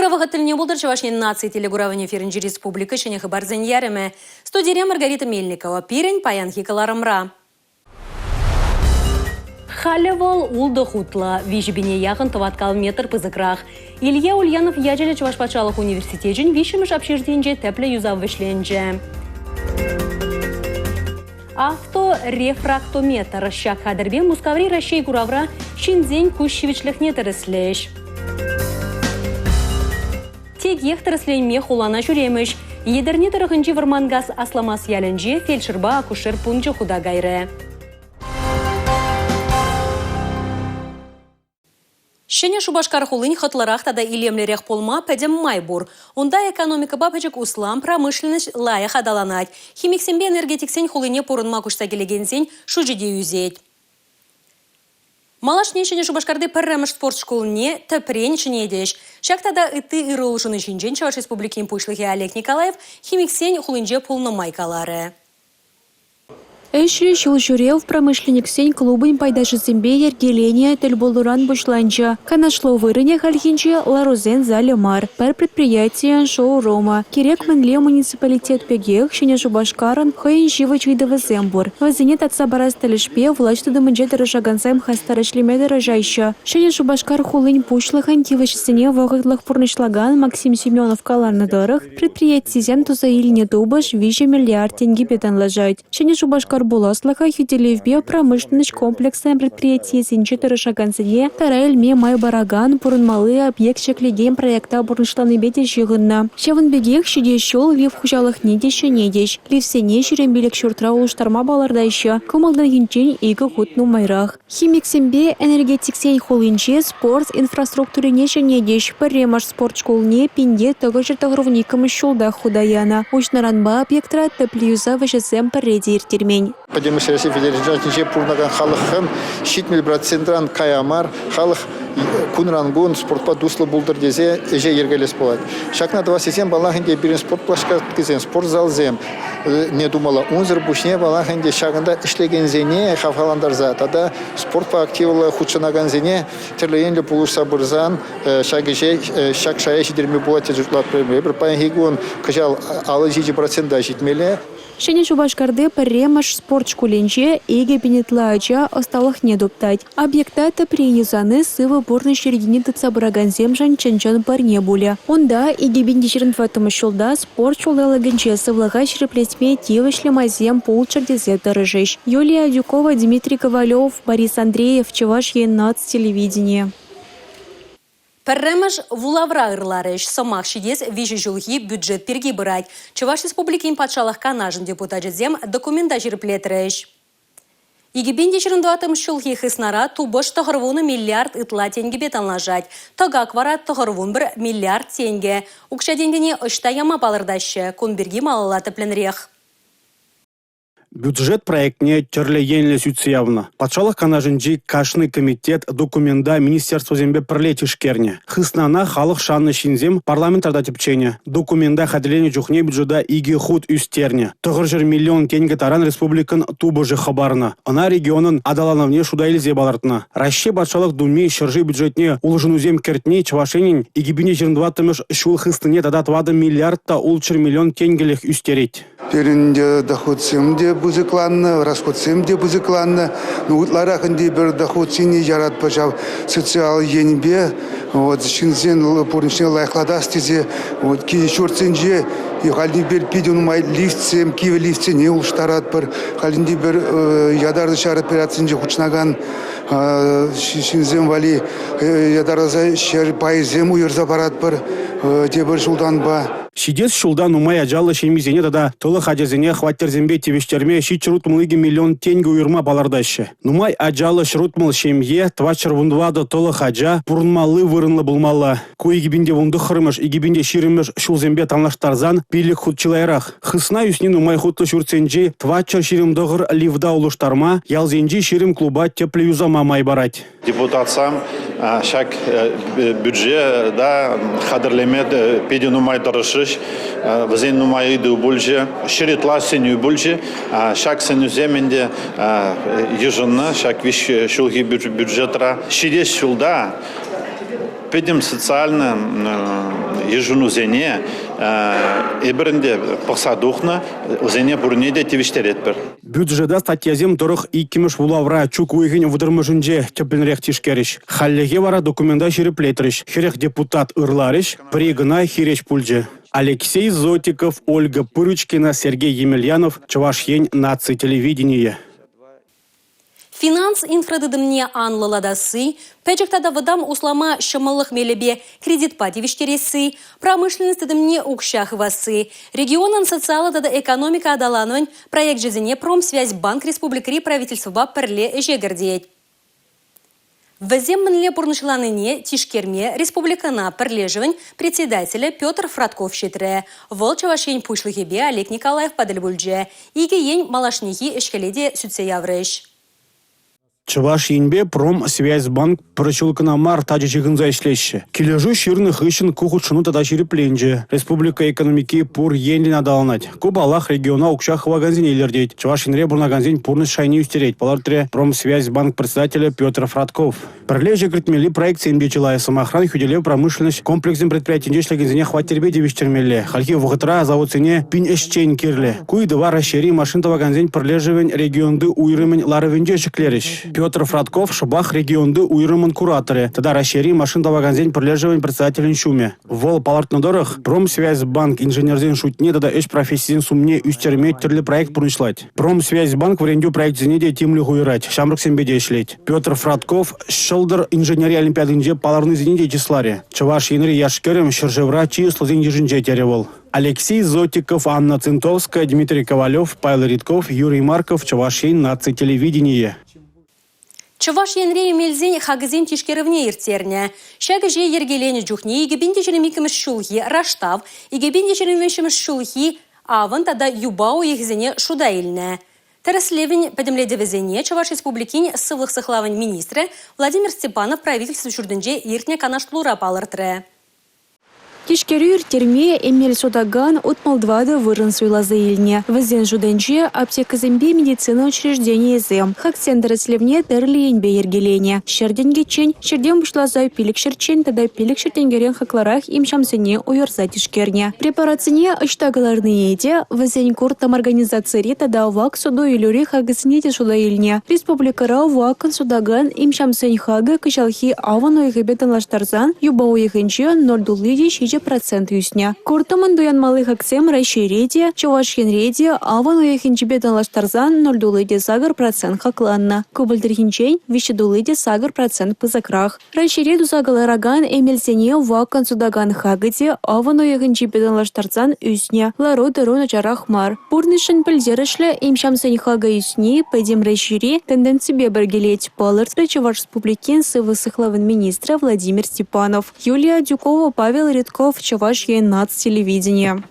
Ырӑ вӑхӑт тӗлне пултӑр Чӑваш Ен наци телекуравӗн эфирӗнчи республика ҫӗнӗ хыпарсен ярӑмӗ. Студире Маргарита Мельникова. Пирӗн паянхи кӑларӑмра. Халӗ вӑл ултӑ хутлӑ, виҫӗ пине яхӑн тӑваткал метр пысӑкрах. Илья Ульянов ячӗллӗ Чӑваш патшалӑх университечӗн виҫҫӗмӗш общежитийӗнче тӗплӗ юсав вӗҫленчӗ. Авторефрактометр ҫак хатӗрпе Мускаври Раҫҫей куравра ҫынсен куҫ ҫивӗчлӗхне тӗрӗслӗҫ. Текех тӗрӗсленме хулана ҫӳремӗҫ. Етӗрне тӑрӑхӗнчи Вӑрманкас Асламас ялӗнче фельдшерпа акушер пункчӗ хута кайрӗ. Ҫӗнӗ Шупашкар хулин хӑтлӑрах тата илемлӗрех пулма пӗтӗм май пур. Унта экономикӑпа пӗчӗк услам, промышленность лайӑх аталанать. Химиксемпе энергетиксен хулине пурӑнма куҫса килекенсен шучӗ те ӳсет. Малашне Ҫӗнӗ Шупашкарти пӗрремӗш спорт шкулне тӗпрен ҫӗнетӗҫ. Ҫак тата ытти ырӑ улшӑну ҫинчен Чӑваш Республикин Пуҫлӑхӗ Олег Николаев химиксен хулинче пулнӑ май каларӗ. Ӗҫлӗ ҫул ҫӳрев промышленниксен клубӗн пайташӗсемпе йӗркеленӗ тӗл пулуран пуҫланчӗ. Канашлу вырӑнӗ хальхинче ларусен залӗ мар, пӗр предприятийӗн шоу-румӗ. Кирек мӗнле муниципалитет пекех Ҫӗнӗ Шупашкарӑн хӑйӗн ҫивӗч ыйтӑвӗсем пур. Вӗсене татса парас тӗлӗшпе влаҫ тытӑмӗнче тӑрӑшакансем хастар ӗҫлеме тӑрӑшаҫҫӗ. Ҫӗнӗ Шупашкар хулин пуҫлӑхӗн тивӗҫӗсене вӑхӑтлӑх пурнӑҫлакан Максим Семенов каланӑ тӑрӑх, Предприятисем туса илнӗ тупӑш 3 миллиард тенкӗпе танлашать. Ҫӗнӗ Шупашкар пуласлӑха хӳтӗлевпе промышленноҫ комплексӗн предприятийӗсенче тӑрӑшакансене тара илме май паракан пурӑнмалли объект ҫӗклекен проекта пурнӑҫланипе те ҫыхӑннӑ. Ҫавӑн пекех ҫитес ҫул лифт хуҫалӑхне те ҫӗнетӗҫ. Лифтсене 25 ҫуртра улӑштарма палӑртаҫҫӗ, кӑмӑлтанхинчен икӗ хут нумайрах. Химиксемпе энергетиксен хулинче спорт инфраструктурине ҫӗнетӗҫ. Пӗрремӗш спорт шкулне 1992 ҫултах хута янӑ. Уҫнӑранпа объектра тӗплӗ юсав ӗҫӗсем пӗрре те ирттермен. Пӗтӗмӗшле Раҫҫей Федерацийӗнче пурӑнакан халӑхӑн 70 процентран кая мар халӑх кунран-кун спортпа туслӑ пултӑр тесе ӗҫе йӗркелес пулать. Ҫакна тӑвас тесен, паллах ӗнтӗ, пирӗн спорт площадкисем, спортзалсем, не тумалла. Унсӑр пуҫне, паллах ӗнтӗ, ҫакӑнта ӗҫлекенсене хавхалантарса тата спортпа активлӑ хутшӑнакансене тӗрлӗ енлӗ пулӑшса пырсан ҫак ӗҫе ҫак шая ҫитерме пулать тесе шутлатпӑр. Эпир паянхи кун кӑҫал 57 процента ҫитмелле. Ҫӗнӗ Шупашкарти пӗрремӗш спорт шкулӗнче 2000 ытла ача ӑсталӑхне туптать. Объекта тӗпрен юсани сывӑ пурнӑҫ йӗркине тытса пыракансемшӗн чӑн-чӑн парне пулӗ. Унта 2024 ҫулта спорт ҫулталӑкӗнче сывлӑха ҫирӗплетме тивӗҫлӗ майсем пулччӑр тесе тӑрӑшӗҫ. Юлия Адюкова, Дмитрий Ковалев, Борис Андреев, Чӑваш Ен наци телевиденийӗ. Пӗрремӗш вулавра ырларӗҫ. Сӑмах ҫитес виҫӗ ҫулхи бюджет пирки пырать. Чӑваш Республикин Патшалӑх Канашӗн депутачӗсем документа ҫирӗплетрӗҫ. 2024 ҫулхи хыснара тупӑш 90 миллиард ытла тенкӗпе танлашать. Тӑкак вара 91 миллиард тенкӗ. Укҫа-тенкӗне ӑҫта яма палӑртаҫҫӗ? Кун пирки малалла тӗплӗнрех. Бюджет проектне тӗрлӗ енлӗ сӳтсе явнӑ. Патшалӑх Канашӗнчи кашни комитет документа министерствӑсемпе пӗрле тишкернӗ. Хыснана халӑх шаннӑ ҫынсем парламентра та тӗпченӗ. Документа хатӗрленӗ чухне бюджета икӗ хут ӳстернӗ. 900 миллион тенкӗ таран республикӑн тупӑшӗ хӑпарнӑ. Ӑна регионӑн аталанӑвне шута илсе палӑртнӑ. Раҫҫей Патшалӑх Думи ҫӗршыв бюджетне улшӑнусем кӗртни Чӑваш Енӗн 2024-мӗш ҫул хыснине тата 4 миллиард та 600 миллион тенкӗлӗх ӳстерет. Пирӗн те доходсем те пысӑкланнӑ, расходсем те пысӑкланнӑ. Ну, ытларах ӗнтӗ эпир доходсене яратпӑр ҫав социал енӗпе. Вот, ҫынсен пурнӑҫне лайӑхлатас тесе вот, ҫуртсенче халь эпир питӗ нумай лифтсем, кивӗ лифтсене улӑштаратпӑр. Халь ӗнтӗ эпир ятарлӑ ҫар операцийӗнче хутшӑнакан ҫынсем валли ятарласа ҫӗр пайӗсем уйӑрса паратпӑр тепӗр ҫултанпа. Ҫитес ҫулта нумай ачаллӑ ҫемьесене тата тӑлӑх ачасене хваттерсемпе тивӗҫтерме 762 миллион тенкӗ уйӑрма палӑртаҫҫӗ. Нумай ачаллӑ 160 ҫемье, 414 тӑлӑх ача пурӑнмалли вырӑнлӑ пулмалла. Ку 2019-мӗш, 2020-мӗш ҫулсемпе танлаштарсан пилӗк хут чылайрах. Хысна ӳсни нумай хутлӑ ҫуртсенчи 429 лифта улӑштарма, ялсенчи 20 клуба тӗплӗ юсама май парать. Депутатсем ҫак бюджета хатӗрлеме питӗ нумай тӑрӑшрӗҫ. Вӗсен нумай ыйту пулчӗ, ҫӗр ытла сӗнӳ пулчӗ. Ҫак сӗнӳсем ӗнтӗ йышӑннӑ ҫак виҫ ҫулхи бюджетра. Ҫитес ҫулта пӗтӗм социальный Йышӑнусене эпир ӗнтӗ пӑхса тухнӑ, вӗсене пурне те тивӗҫтеретпӗр. Бюджета статьясем тӑрӑх иккӗмӗш вулавра чӳк уйӑхӗн 30-мӗшӗнче тӗплӗнрех тишкерӗҫ. Хальлӗхе вара документа ҫирӗплетрӗҫ. 40 депутат ырларӗҫ, пӗри кӑна хирӗҫ пулчӗ. Алексей Зотиков, Ольга Пырочкина, Сергей Емельянов, Чӑваш Ен наци телевиденийӗ. Финанс инфратытӑмне анлӑлатасси, пӗчӗк тата вӑтам услама ҫӑмӑллӑх мелӗпе кредитпа тивӗҫтересси, промышленность тытӑмне укҫа хывасси, регионӑн социаллӑ тата экономика аталанӑвӗн проекчӗсене Промсвязьбанк республикӑри правительствӑпа пӗрле ӗҫе кӗртет. Вӗсем мӗнле пурнӑҫланине тишкерме республикӑна пӗрлешӗвӗн председателӗ Петр Фратков ҫитрӗ. Вӑл Чӑваш Ен Пуҫлӑхӗпе Олег Николаевпа тӗл пулчӗ. Икӗ ен малашнехи ӗҫ-хӗле те сӳтсе яврӗҫ. Чӑваш Енпе Промсвязьбанк пӗр ҫул кӑна мар тачӑ ҫыхӑнса ӗҫлеҫҫӗ. Килӗшӳ ҫырнӑ хыҫҫӑн ку хутшӑну тата ҫирӗпленчӗ. Республика экономики пур енлӗн аталанать. Ку, паллах, региона укҫа хывакансене илӗртет, Чӑваш Енре пурӑнакансен пурнӑҫ шайне ӳстерет, палӑртрӗ Промсвязьбанк председателӗ Петр Фратков. Пӗрле ӗҫе кӗртмелли проектсем те чылай. Сӑмахран, хӳтӗлев промышленность комплексӗн предприятинче ӗҫлекенсене хваттерпе тивӗҫтермелле. Хальхи вӑхӑтра заводсене пин ӗҫчен кирлӗ. Ку ыйтӑва Раҫҫейри машин тӑвакансен пӗрлешӗвӗн регионти уйрӑмӗн ларӑвӗнче ҫӗклерӗҫ. Петр Фратков шӑпах регионти уйрӑмӑн кураторӗ тата Раҫҫейри машин тӑвакансен пӗрлешӗвӗн председателӗн ҫумӗ. Вӑл палӑртнӑ тӑрӑх, Промсвязьбанк инженерсен шутне тата ӗҫ профессисен сумне ӳстерме тӗрлӗ проект пурнӑҫлать. Промсвязьбанк вӗрентӳ проекчӗсене те тимлӗх уйӑрать, ҫамрӑксемпе те ӗҫлет. Петр Фратков «Ҫӑлтӑр» инженери олимпиадинче палӑрнисене те чысларӗ. Чӑваш Енри яш-кӗрӗм ҫӗршывра чи ӑслисен йышӗнче терӗ вӑл. Алексей Зотиков, Анна Цинтовская, Дмитрий Ковалев, Павел Ритков, Юрий Марков, Чӑваш Ен наци телевиденийӗ. Чӑваш Енре эмелсен хакӗсен тишкерӗвне ирттернӗ. Ҫак ӗҫе йӗркеленӗ чухне 2022 ҫулхи раштав, 2023 ҫулхи авӑн тата юпа уйӑхӗсене шута илнӗ. Тӗрӗслевӗн пӗтӗмлетӗвӗсене Чӑваш Республикин сывлӑх сыхлавӗн министрӗ Владимир Степанов правительство ҫуртӗнче иртнӗ канашлура палӑртрӗ. Тишкерӳ ирттерме эмел сутакан 64 вырӑн суйласа илнӗ. Вӗсен шутӗнче аптекӑсемпе медицина учрежденийӗсем. Хаксен тӗрӗслевне тӗрлӗ енпе йӗркеленӗ. 100 тенкӗччен, ҫӗртен пуҫласа 500ччен тата 500 тенкӗрен хаклӑрах им-ҫамсене уйӑрса тишкернӗ. Препаратсене ӑҫта кӑларнине те, вӗсен курттӑм организацири тата вак суту-илӳри хакӗсене те шута илнӗ. Республикӑра ваккӑн сутакан им-ҫамсен хакӗ кӑҫалхи авӑн уйӑхӗпе танлаштарсан юпа уйӑхӗнче 0,7 процент ӳснӗ. Курттӑмӑн туянмалли хаксем Раҫҫейре те, Чӑваш Енре те авӑн уйӑхӗнчипе танлаштарсан 0,8 процент хакланнӑ. Ку пӗлтӗрхинчен 3,8 процент пысӑкрах. Раҫҫейре туса кӑларакан эмелсене ваккӑн сутакан хакӗ те авӑн уйӑхӗнчипе танлаштарсан ӳснӗ. Лару-тӑру начарах мар. Пурнӑҫшӑн пӗлтерӗшлӗ им-ҫамсен хакӗ ӳсни пӗтӗм Раҫҫейри тенденципе пӗр килет, палӑртрӗ Чӑваш Республикин сывлӑх сыхлавӗн министрӗ Владимир Степанов. Юлия Адюкова, Павел Редков, Чӑваш Ен наци телевиденийӗ.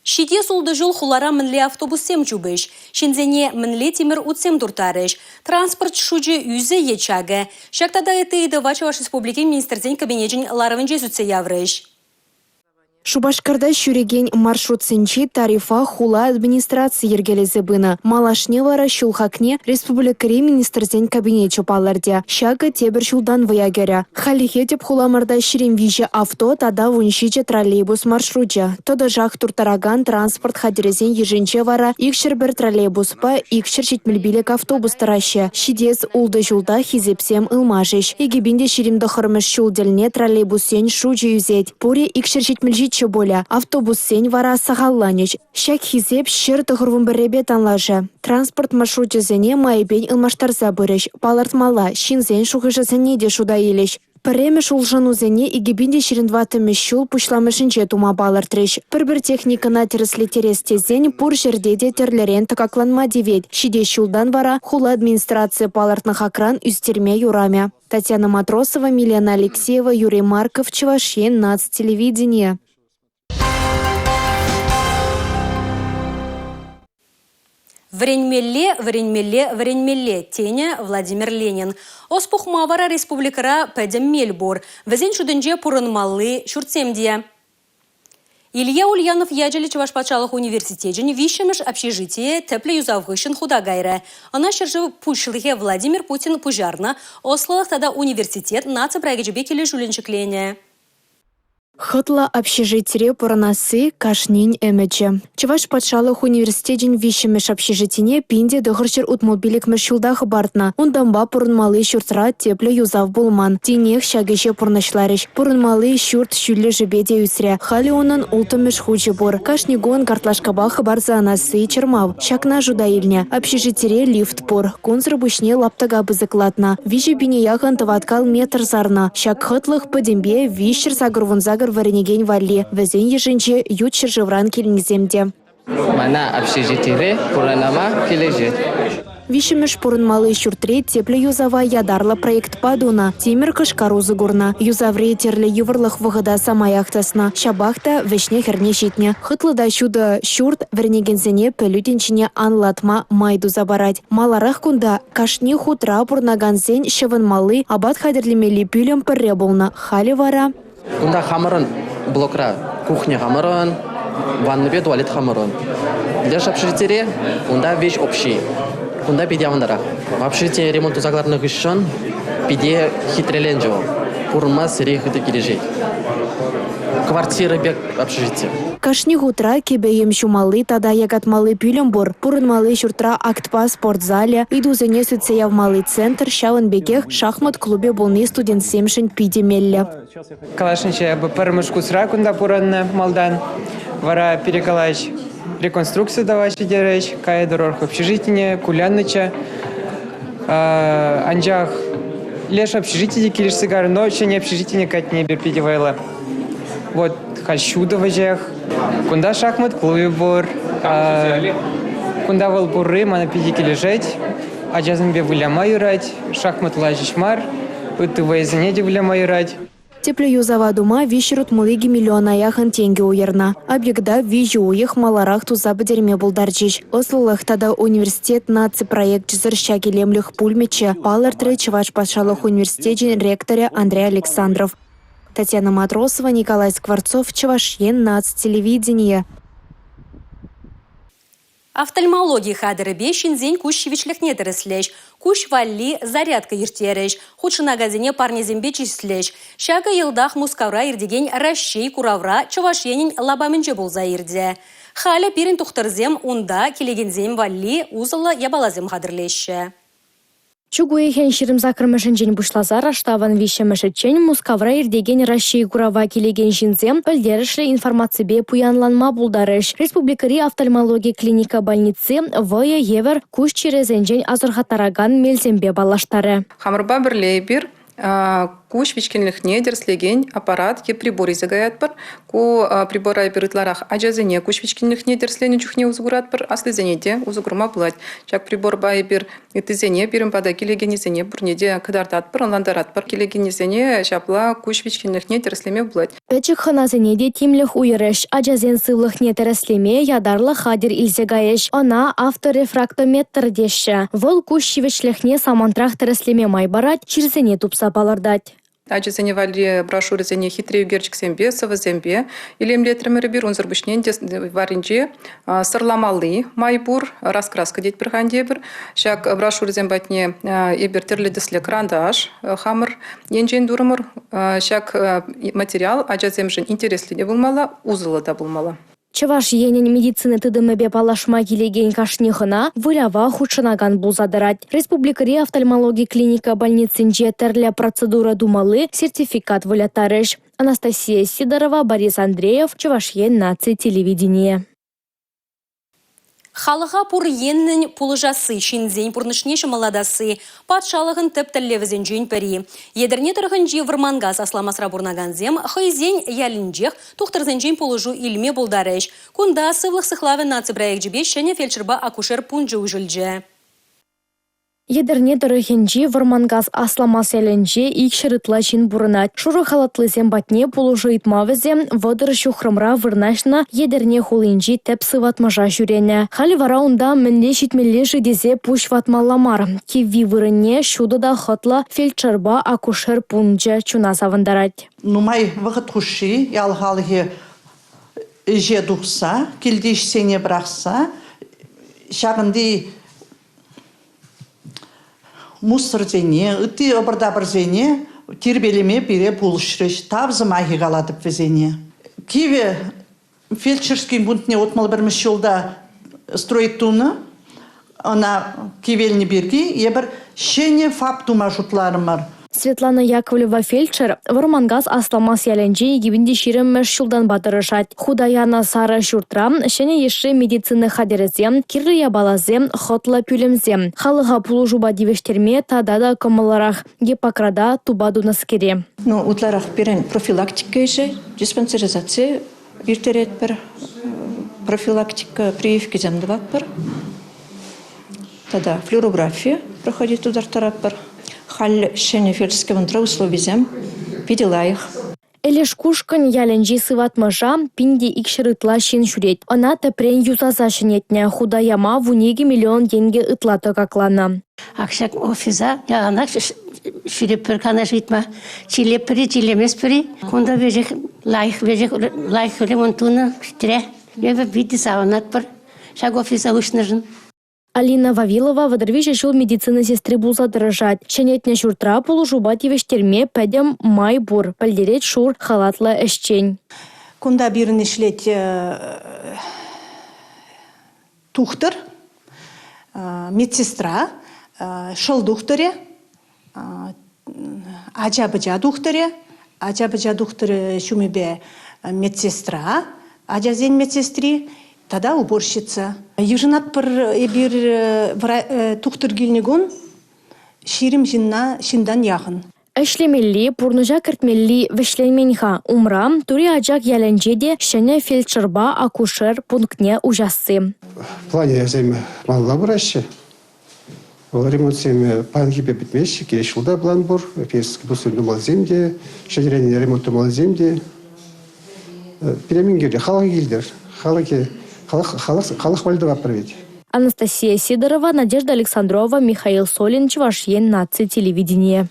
Ҫитес ултӑ ҫул хулара мӗнле автобуссем чупӗҫ? Ҫынсене мӗнле тимӗр утсем турттарӗҫ? Транспорт шучӗ ӳсӗ е чакӗ? Ҫак тата ытти ыйтӑва Чӑваш Республикин Министрсен Кабинечӗн ларӑвӗнче сӳтсе яврӗҫ. Шупашкарта ҫӳрекен маршрутсенчи тарифа хула администрацийӗ йӗркелесе пынӑ. Малашне вара ҫул хакне республикӑри Министрсен Кабинечӗ палӑртӗ. Ҫакӑ тепӗр ҫултан вӑя кӗрӗ. Хальлӗхе тӗп хуламӑрта 23 авто тата 17 троллейбус маршручӗ. Тӑтӑшах турттаракан транспорт хатӗрӗсен йышӗнче вара 201 троллейбуспа 275 автобус тӑраҫҫӗ. Ҫитес ултӑ ҫулта хисепсем ылмашӗҫ. 2029-мӗш ҫул тӗлне троллейбуссен шучӗ ӳсет. Пурӗ 277 пулӗ, автобуссен вара сахалланӗҫ. Ҫак хисеп 191-пе танлашӗ. Транспорт маршручӗсене майӗпен ылмаштарса пырӗҫ. Палӑртмалла, ҫынсен шухӑшӗсене те шута илӗҫ. Пӗрремӗш улшӑнусене 2024-мӗш ҫул пуҫламӑшӗнче тума палӑртрӗҫ. Пӗр-пӗр техникӑна тӗрӗслеттерес тесен пур ҫӗрте те тӗрлӗрен тӑкакланма тивет. Ҫитес ҫултан вара хула администрацийӗ палӑртнӑ хакран ӳстерме юрамӗ. Татьяна Матросова, Милена Алексеева, Юрий Марков, Чӑваш Ен наци телевиденийӗ. Вӗренмелле, вӗренмелле, вӗренмелле, тенӗ Владимир Ленин. Ӑс пухма вара республикӑра пӗтӗм мел пур. Вӗсен шутӗнче пурӑнмалли ҫуртсем те. Илья Ульянов ячӗллӗ Чӑваш патшалӑх университечӗн виҫҫӗмӗш общежитийӗ тӗплӗ юсав хыҫҫӑн хута кайрӗ. Ӑна ҫӗршыв Пуҫлӑхӗ Владимир Путин пуҫарнӑ ӑслӑлӑх тата университет наци проекчӗпе килӗшӳллӗн ҫӗкленӗ. Хӑтлӑ общежитире пурӑнасси – кашнин ӗмӗчӗ. Чӑваш патшалӑх университечӗн виҫҫӗмӗш общежитине 1965-мӗш ҫулта хӑпартнӑ. Унтанпа пурӑнмалли ҫуртра тӗплӗ юсав пулман. Тинех ҫак ӗҫе пурнӑҫларӗҫ. Пурӑнмалли ҫурт ҫӳллӗшӗпе те ӳсрӗ. Халӗ унӑн улттӑмӗш хучӗ пур. Кашни кун картлашкапа хӑпарса анасси чӑрмав. Ҫакна шута илнӗ. Общежитире лифт пур. Кунсӑр пуҫне лаптӑка пысӑклатнӑ. 3 пине яхӑн тӑваткал метр сарнӑ. Ҫак хӑтлӑх пӗтӗмпе 388 вӗренекен валли. Вӗсен йышӗнче ют ҫӗршывран килнисем те. Мана общежитире пурӑнма килӗшет. Виҫҫӗмӗш пурӑнмалли ҫуртри тӗплӗ юсава ятарлӑ проектпа тунӑ. Тимӗр кӑшкар усӑ курнӑ. Юсаври тӗрлӗ йывӑрлӑх вӑхӑта самаях тӑснӑ. Ҫапах та вӗҫне-хӗрне ҫитнӗ. Хӑтлӑ та ҫутӑ ҫурт вӗренекенсене пӗлӳ тӗнчине анлӑлатма май туса парать. Маларах кунта кашни хутра пурӑнакансен ҫӑвӑнмалли, апат хатӗрлемелли пӳлӗм пӗрре пулнӑ. Халӗ вара... Кунта хамӑрӑн блокра кухня хамӑрӑн, ваннӑпе туалет хамӑрӑн. Леш общежитире унта веҫ общий. Кунта питӗ авантарах. Общежитие ремонт туса кӑларнӑ хыҫҫӑн питӗ хитреленчӗ вӑл. Пурӑнма сӗре хытӑ килӗшет. Квартира пек общежити. Кашни хутра кӗпе-йӗм ҫумалли тата якатмалли пӳлӗм пур. Пурӑнмалли ҫуртра актпа спорт залӗ, ыйтусене сӳтсе явмалли центр, ҫавӑн пекех шахмат клубӗ пулни студентсемшӗн питӗ меллӗ. Каласшӑнччӗ, эпӗ пӗрремӗш курсра кунта пурӑннӑ малтан. Вара пире калаҫ реконструкци тӑваҫҫӗ терӗҫ, каятӑр общежитине, куляннӑччӗ. Анчах леш общежитие те килӗшсе кайрӗ, но ҫӗнӗ общежитине катни эпир питӗ вӑйлӑ. Вот халь ҫутӑ вӗҫех. Кунта шахмат клубӗ пур. Кунта вӑл пурри мана питӗ килӗшет. Ачасемпе выляма юрать, шахматла ҫеҫ мар, ытти вӑйӑсене те выляма юрать. Тӗплӗ юсава тума 362 миллиона яхӑн тенкӗ уйӑрнӑ. Объекта виҫӗ уйӑх маларах туса пӗтерме пултарчӗҫ. Ӑслӑлӑх тата университет наци проекчӗсӗр ҫак илемлӗх пулмӗччӗ, палӑртрӗ Чӑваш патшалӑх университечӗн ректорӗ Андрей Александров. Татьяна Матросова, Николай Скворцов, Чӑваш Ен наци телевиденийӗ. Офтальмологи хатӗрӗпе ҫынсен куҫ ҫивӗчлӗхне тӗрӗслӗҫ, куҫ валли зарядка ирттерӗҫ, хутшӑнакансене парнесемпе чыслӗҫ. Ҫакӑ йӑлтах Мускавра иртекен Раҫҫей куравра Чӑваш Енӗн лапамӗнче пулса иртӗ. Халӗ пирӗн тухтӑрсем унта килекенсем валли усӑллӑ япаласем хатӗрлеҫҫӗ. Чӳк уйӑхӗн 28-мӗшӗнчен пуҫласа раштавӑн 3-мӗшӗччен Мускавра иртекен Раҫҫей курава килекен ҫынсем пӗлтерӗшлӗ информаципе пуянланма пултарӗҫ. Республикӑри офтальмологи клиника больници вӑйӑ евӗр куҫ чирӗсенчен асӑрхаттаракан мелсемпе паллаштарӗ. Хамӑрпа пӗрле эпир куҫ вичкӗнлӗхне тӗрӗслекен аппарат е прибор илсе каятпӑр. Ку прибора эпир ытларах ачасене куҫ вичкӗнлӗхне тӗрӗсленӗ чухне усӑ куратпӑр, аслисене те усӑ курма пулать. Ҫак приборпа эпир ыттисене, пирӗн пата килекеннисене пурне те кӑтартатпӑр, ӑнлантаратпӑр. Килекеннисене ҫапла куҫ вичкӗнлӗхне тӗрӗслеме пулать. Пӗчӗк хӑнасене те тимлӗх уйӑрӗҫ. Ачасен сывлӑхне тӗрӗслеме ятарлӑ хатӗр илсе кайӗҫ. Ӑна авторефрактометр теҫҫӗ. Вӑл куҫ ҫивӗчлӗхне самантрах тӗрӗслеме май парать, чирсене тупса палӑртать. Ачасене валли брошюрӑсене хитре ӳкерчӗксемпе, сӑвӑсемпе илемлетрӗмӗр эпир. Унсӑр пуҫне те варринче сӑрламалли май пур, раскраска тетпӗр-ха ӗнтӗ эпир. Ҫак брошюрӑсем патне эпир тӗрлӗ тӗслӗ кӑранташ хамӑр енчен турӑмӑр. Ҫак материал ачасемшӗн интереслӗ те пулмалла, усӑллӑ та пулмалла. Чӑваш Енӗн медицина тытӑмӗпе паллашма килекен кашни хӑна вылява хутшӑнакан пулса тӑрать. Республикӑри офтальмологи клиника больницинче тӗрлӗ процедура тумалли сертификат выляттарӗҫ. Анастасия Сидорова, Борис Андреев, Чӑваш Ен наци телевиденийӗ. Халӑха пур енлӗн пулӑшасси, ҫынсен пурнӑҫне ҫӑмӑллатасси – патшалӑхӑн тӗп тӗллевӗсенчен пӗри. Етӗрне тӑрӑхӗнчи Вӑрманкас Асламасра пурӑнакансем хӑйсен ялӗнчех тухтӑрсенчен пулӑшу илме пултарӗҫ. Кунта Сывлӑх сыхлавӗ наци проекчӗпе ҫӗнӗ фельдшерпа акушер пункчӗ уҫӑлчӗ. Етӗрне тӑрӑхӗнчи Вӑрманкас Асламас ялӗнче 200 ытла ҫын пурӑнать. Шурӑ халатлисем патне пулӑшу ыйтма вӗсем 30 ҫухрӑмра вырнаҫнӑ Етӗрне хулинчи тӗп сыватмӑша ҫӳренӗ. Халӗ вара унта мӗнле ҫитмелле-ши тесе пуҫ ватмалла мар. Кивви вырӑнне ҫутӑ та хӑтлӑ фельдшерпа акушер пункчӗ чуна савӑнтарать. Нумай вӑхӑт хушши ял халӑхӗ ӗҫе тухса, килти ӗҫсене пӑрахса ҫакӑнти мусорсене, ытти ӑпӑр-тапӑрсене. тирпейлеме пире пулӑшрӗҫ. Тав сӑмахӗ калатӑп вӗсене. Кивӗ фельдшерский пунктне 61-мӗш ҫулта строить тунӑ. Ӑна кивелнӗ пирки эпир ҫӗнӗ ФАП тума шутларӑмӑр. Светлана Яковлева фельдшер Вӑрманкас Асламас ялӗнче 2020-мӗш ҫултанпа тӑрӑшать. Хута янӑ сарӑ ҫуртра ҫӗнӗ йышши медицина хатӗрӗсем, кирлӗ япаласем, хӑтлӑ пӳлӗмсем. Халӑха пулӑшупа тивӗҫтерме тата та кӑмӑллӑрах Гиппократа тупа тунӑскере. Ну, ытларах пирӗн профилактика ӗҫӗ, диспансеризаци ирттеретпӗр, профилактика прививкисем тӑватпӑр тата флюорографи проходить тутарттаратпӑр. Халь ҫӗнӗ фельдшерский пунктра условисем питӗ лайӑх. Элешкушкӑнь ялӗнчи сыватмӑша 1200 ытла ҫын ҫӳрет. Ӑна тӗпрен юсаса ҫӗнетнӗ, хута яма 12 миллион тенкӗ ытла тӑкакланӑ. Ак ҫак офиса яланах ҫӳреппӗр канаш ыйтма. Чирлетпӗр-и, чирлеместпӗр-и? Кунта веҫех лайӑх, веҫех лайӑх ремонт тунӑ хитре. Эпӗ питӗ савӑнатпӑр ҫак офиса уҫнӑшӑн. Алина Вавилова 33 ҫул медицина сестри пулса тӑрӑшать. Ҫӗнетнӗ ҫуртра пулӑшупа тивӗҫтерме пӗтӗм май пур, пӗлтерет шур халатлӑ ӗҫчен. Кунта пирӗн ӗҫлет тухтӑр, медсестра, шӑл тухтӑрӗ, ача-пӑча тухтӑрӗ, ача-пӑча тухтӑрӗ ҫумӗпе медсестра, ачасен медсестри тата уборщица. Йышӑнатпӑр эпир тухтӑр килнӗ кун 20 ҫынна ҫынтан яхӑн. Ӗҫлемелли, пурнӑҫа кӗртмелли вӗҫленмен-ха. Умра Тури Ачак ялӗнче те ҫӗнӗ фельдшерпа акушер пунктне уҫасси. Планӗсем малалла пыраҫҫӗ. Вӑл ремонтсем паянхипе пӗтмеҫҫӗ. Килес ҫулта план пур. Пирӗн тумаллисем те, ҫӗнӗрен ремонт тумаллисем те. Пире мӗн кирлӗ? Халӑх килтӗр. Халӑхӗ, халӑх, халӑх, халӑх валли тӑватпӑр вӗт. Анастасия Сидорова, Надежда Александрова, Михаил Солин, Чӑваш Ен наци телевиденийӗ.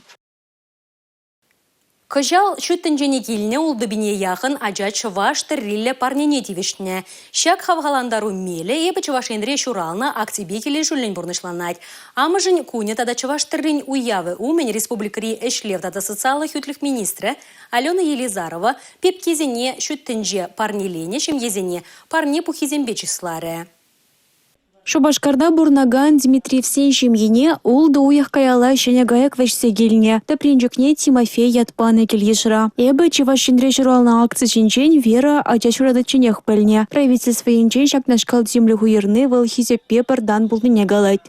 Кӑҫал ҫут тӗнчене килнӗ ултӑ пине яхӑн ача чӑваш тӗрриллӗ парнене тивӗҫнӗ. Ҫак хавхалантару мелӗ «Эпӗ Чӑваш Енре ҫуралнӑ» акципе килӗшӳллӗн пурнӑҫланать. Амӑшӗн кунӗ тата чӑваш тӗррин уявӗ умӗн республикӑри ӗҫлев тата социаллӑ хӳтлӗх министрӗ Алена Елизарова пепкисене ҫут тӗнче парнеленӗ ҫемьесене парне пуххисемпе чысларӗ. Шупашкарта пурӑнакан Дмитриевсен ҫемйине ултӑ уйӑх каялла ҫӗнӗ кайӑк вӗҫсе килнӗ. Тӗпренчӗкне Тимофей ят панӑ кил-йышра. «Эпӗ Чӑваш Енре ҫуралнӑ» акци ҫинчен Вера ача ҫуратичченех пӗлнӗ. Правительство енчен ҫакнашкал тимлӗх уйӑрни вӑл хисеппе пӗр тан пулнине калать.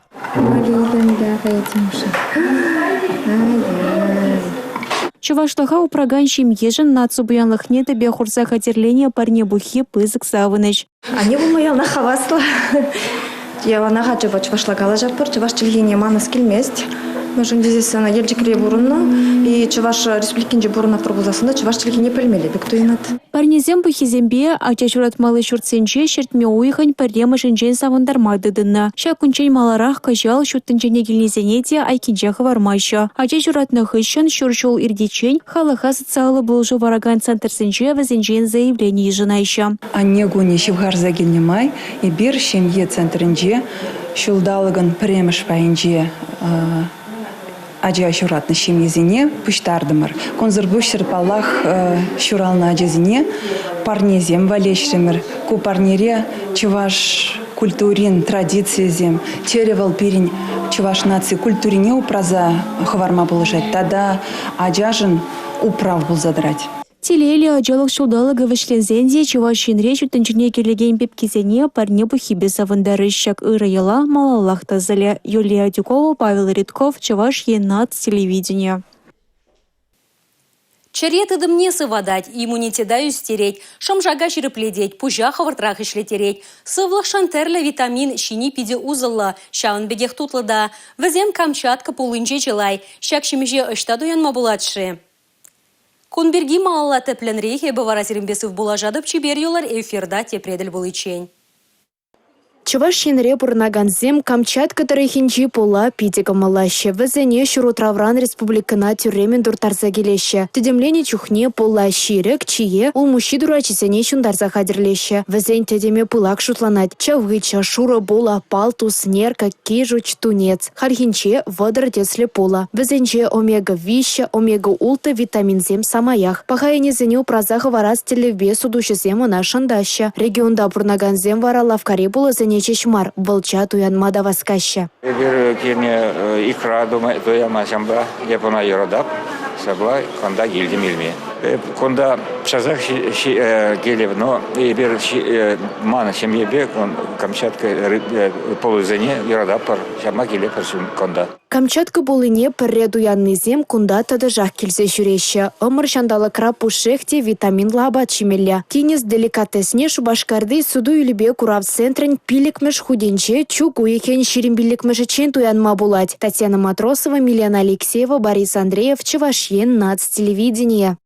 Чӑвашлӑха упракан ҫемьешӗн наци пуянлӑхне тӗпе хурса хатӗрленӗ парне пуххи пысӑк савӑнӑҫ. Анне пулма яланах хаваслӑ. Яланах ачапа чӑвашла калаҫатпӑр. Чӑваш чӗлхине манас килмест. Мӗншӗн тесессӗн Елчӗкре пурӑннӑ и Чӑваш Республикинче пурӑнатпӑр пулсассӑн та чӑваш чӗлхине пӗлмелле пек туйӑнать. Парнесем пуххисемпе ача ҫуратмалли ҫуртсенче ҫӗртме уйӑхӗн пӗрремӗшӗнчен савӑнтарма тытӑннӑ. Ҫак кунччен маларах кӑҫал ҫут тӗнчене килнисене те айккинче хӑвармаҫҫӗ. Ача ҫуратнӑ хыҫҫӑн ҫур ҫул иртиччен халӑха социаллӑ пулӑшу паракан центрсенче вӗсенчен заявлени йышӑнаҫҫӗ. Анне кунӗ ҫывхарса килнӗ май эпир ҫемье центрӗнче ҫулталӑкӑн пӗрремӗш пайӗнче ача ҫуратнӑ ҫемьесене пуҫтартӑмӑр. Кунсӑр пуҫсӑр, паллах, ҫуралнӑ ачасене парнесем валеҫрӗмӗр. Ку парнере чӑваш культурин традицийӗсем, терӗ вӑл пирӗн чӑваш наци культурине упраса хӑварма пулӑшать тата ачашӑн управ пулса тӑрать. Телейлӗ ачалӑх ҫулталӑкӗ вӗҫленсен те Чӑваш Енре ҫут тӗнчене килекен пепкесене парне пуххипе савӑнтарӗҫ. Ҫак ырӑ йӑла малаллах тӑсӑлӗ. Юлия Адюкова, Павел Редков, Чӑваш Ен наци телевиденийӗ. Чӗре тытӑмне сыватать, иммунитета ӳстерет, шӑм-шака ҫирӗплетет, пуҫа хӑвӑртрах ӗҫлеттерет. Сывлӑхшӑн тӗрлӗ витамин ҫини питӗ усӑллӑ, ҫавӑн пекех тутлӑ та. Вӗсем Камчатка пуллинче чылай. Ҫак ҫимӗҫе ӑҫта туянма пулать-ши? Кун пирки малалла тӗплӗнрех эпӗ вара сирӗнпе сывпуллашатӑп. Чипер юлӑр, эфирта тепре тӗл пуличчен. Чӑваш Енре пурӑнакансем Камчатка тӑрӑхӗнчи пулла питӗ кӑмӑллаҫҫӗ. Вӗсене ҫурутравран республикӑна тӳрремӗн турттарса килеҫҫӗ. Тӗтӗмленӗ чухне пулла ҫирӗк, чие, улмуҫҫи турачӗсене ҫунтарса хатӗрлеҫҫӗ. Вӗсен тӗтӗмӗ пылак шутланать. Чавыча, шурӑ пулӑ, палтус, нерка, кижуч, тунец. Хальхинче 30 тӗслӗ пулӑ. Вӗсенче омега-3, омега-6 витаминсем самаях. Паха ӗнесене упраса хӑварас тӗллевпе сутуҫӑсем ӑна шӑнтаҫҫӗ. Регионта пурӑнакансем вара лавккари пулӑсене ҫеҫ мар, вӑлча туянма та васкаҫҫӗ. Эпир килне икра туяма ҫампа эп ӑна юратап. Ҫапла кунта килтӗм илме. Эп кунта часах килӗп, но эпир ман ҫемьепе Камчатка пулӑсене юрататпӑр. Ҫапла килетпӗр кунта. Камчатка пуллине пӗрре туяннисем кунта тӑтӑшах килсе ҫӳреҫҫӗ. Ӑмӑр ҫанталӑкра пушшех те витаминлӑ апат ҫимелле. Тинӗс деликатесне Шупашкарти суту-илӳпе курав центрӗн пиллӗкмӗш хутӗнче чӳк уйӑхӗн 25-мӗшӗччен туянма пулать. Татьяна Матросова, Милена Алексеева, Борис Андреев, Чӑваш Ен наци телевиденийӗ.